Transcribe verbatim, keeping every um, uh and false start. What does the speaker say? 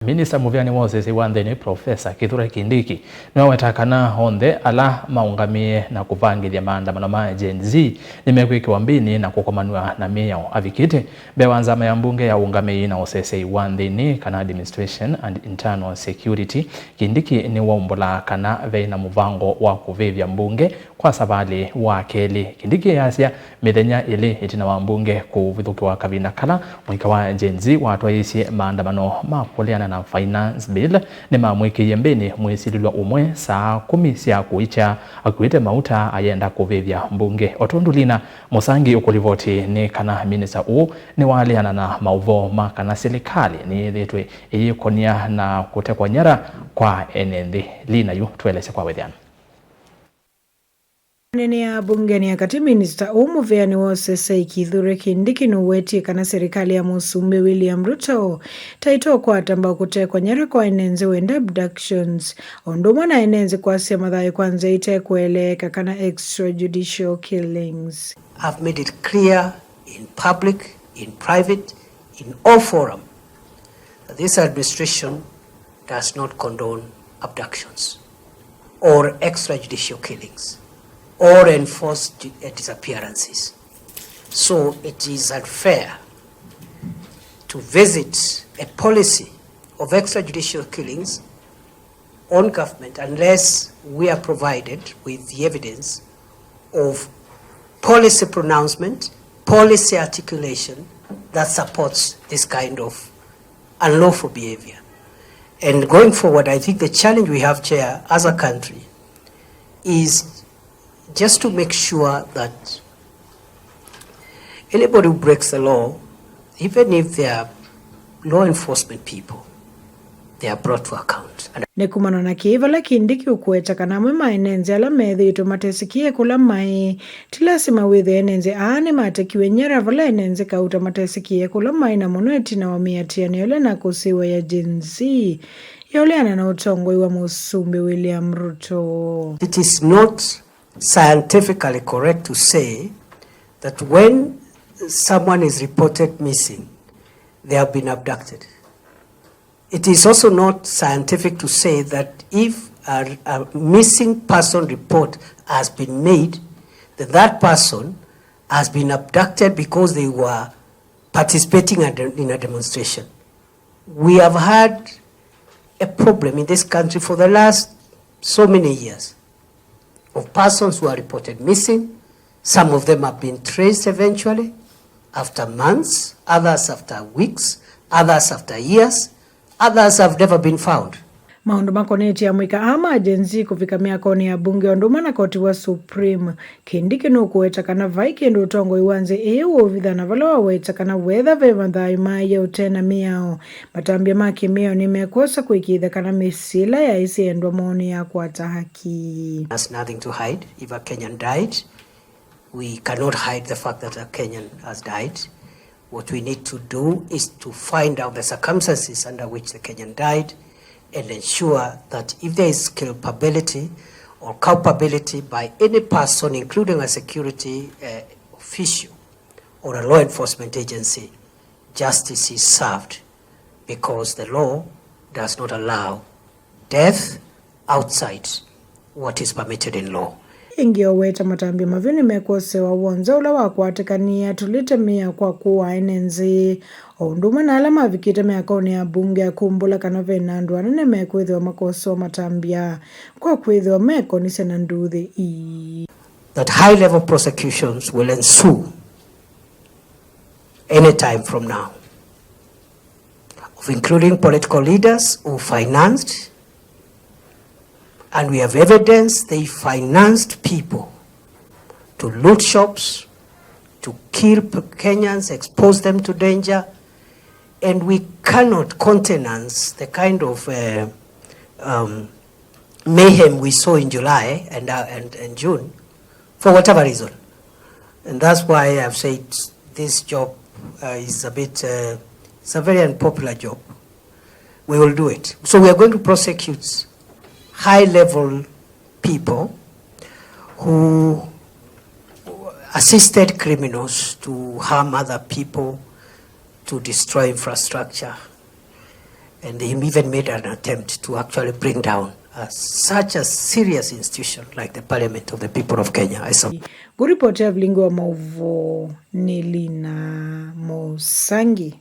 Minista mũvĩanĩ wa ũsesei wa nthĩnĩ, Profesa Kithure Kindiki, nĩwaweta kana onthe ala maũngamĩe na kũvangĩthya maandamano ma Gen Z nĩmekwĩkĩwa mbĩnĩ na kũkomanw'a na mĩao. Avikĩte mbee wa nzama ya mbunge ya ũngamĩi na ũsesei wa nthĩnĩ, kana Administration and Internal Security, Kindiki nĩwaumbũlaa kana veĩ na mũvango wa kũvĩvya mbunge kwa savalĩ wa kelĩ. Kindiki easya mĩthenya ĩlĩ ĩtina wa mbunge kũvithũkĩwa kavinda kala mũika wa Gen Z watwaĩĩsye maandamano ma kũleana na Finance Bill, nĩmamwĩkĩie mbĩnĩ mwĩsilĩlwa ũmwe saa kũmi sya kũikya akuĩte mauta ayenda kũvĩvya mbunge. O tondũ Lina Mũsangi ũkũlivoti nĩ kana minista ũũ nĩwaleana na maũvoo ma kana silikalĩ nĩyĩthĩĩtwe ĩyĩkonia na kũtekwa nyara kwa ene nthĩ. Lina yu tũelesye kwa wĩthĩano. Anene ya mbunge ya katĩ, minista ũũ mũvĩanĩ wa ũsesei Kithure Kindiki nũwetie kana serikali ya Mũsumbĩ William Ruto ta ĩtokwata mbau kũtekwa nyara kwa ene nthĩ wenda abductions, o ũndũ ũmwe na ene nthĩ kwasya mathayũ kwa nzĩa ĩtekũeleeka kana extrajudicial killings. I've made it clear in public, in private, in all forum, that this administration does not condone abductions or extrajudicial killings or enforced di-, uh, disappearances. So it is unfair to visit a policy of extrajudicial killings on government unless we are provided with the evidence of policy pronouncement, policy articulation that supports this kind of unlawful behavior. And going forward, I think the challenge we have, Chair, as a country is just to make sure that anybody who breaks the law, even if they are law enforcement people, they are brought to account. And nĩ kumana na kĩĩ vala Kindiki ũkũweta kana amwe ma ene nthĩ ala methĩĩtwe matesĩkĩe kũla maĩ, ti lasima wĩthĩe ene nthĩ aa nĩmatekiwe nyara vala ene nthĩ kauta matesĩkĩe kũla maĩ, na mũno ĩtina wa mĩatĩanĩo ĩla na kũsĩĩwa ya Gen Z yaũleana na ũtongoi wa Mũsumbĩ William Ruto. It is not scientifically correct to say that when someone is reported missing, they have been abducted. It is also not scientific to say that if a, a missing person report has been made, that that person has been abducted because they were participating at the, in a demonstration. We have had a problem in this country for the last so many years of persons who are reported missing. Some of them have been traced eventually, after months, others after weeks, others after years, others have never been found. Maũndũ makonetye amũika aa ma Gen Z kũvika myakonĩ ya mbunge o ũndũ ũmwe na koti wa Supreme, Kindiki nũkũweta kana vai kĩndũ ũtongoi wa nthĩ ĩĩ ũũvitha, na vala waweta kana weetha ve mathayũ maaie ũte na mĩao, matambya ma kĩmĩao nĩmekwosa kũĩkĩĩthya kana mĩsyĩ ĩla yaĩ syendwa maũnĩ yakwata haki. Has nothing to hide. If a Kenyan died, we cannot hide the fact that a Kenyan has died. What we need to do is to find out the circumstances under which the Kenyan died and ensure that if there is culpability or culpability by any person, including a security, uh, official or a law enforcement agency, justice is served, because the law does not allow death outside what is permitted in law. Ĩngĩ, oweta matambya mavyu nĩmekwosewa wonza ũla wakwatĩkanie atũlĩte mĩao kwa kũaa ene nthĩ, o ũndũ ũmwe na ala mavikĩte myakonĩ ya mbunge ya kumbũla kana ve na andũ anene mekwĩthĩwa makosewa matambya kwa kwĩthĩwa mekonisye na nduthi ii. That high level prosecutions will ensue any time from now, of including political leaders who financed, and we have evidence they financed people to loot shops, to kill p-, Kenyans, expose them to danger, and we cannot countenance the kind of, uh, um, mayhem we saw in July and, uh, and, and June for whatever reason. And that's why I've said this job, uh, is a bit, uh, it's a very unpopular job. We will do it. So we are going to prosecute high-level people who assisted criminals to harm other people, to destroy infrastructure. And they even made an attempt to actually bring down uh, such a serious institution like the Parliament of the People of Kenya. I saw. Kũripoti ya vilingi wa maũvoo nĩ Lina Mũsangi.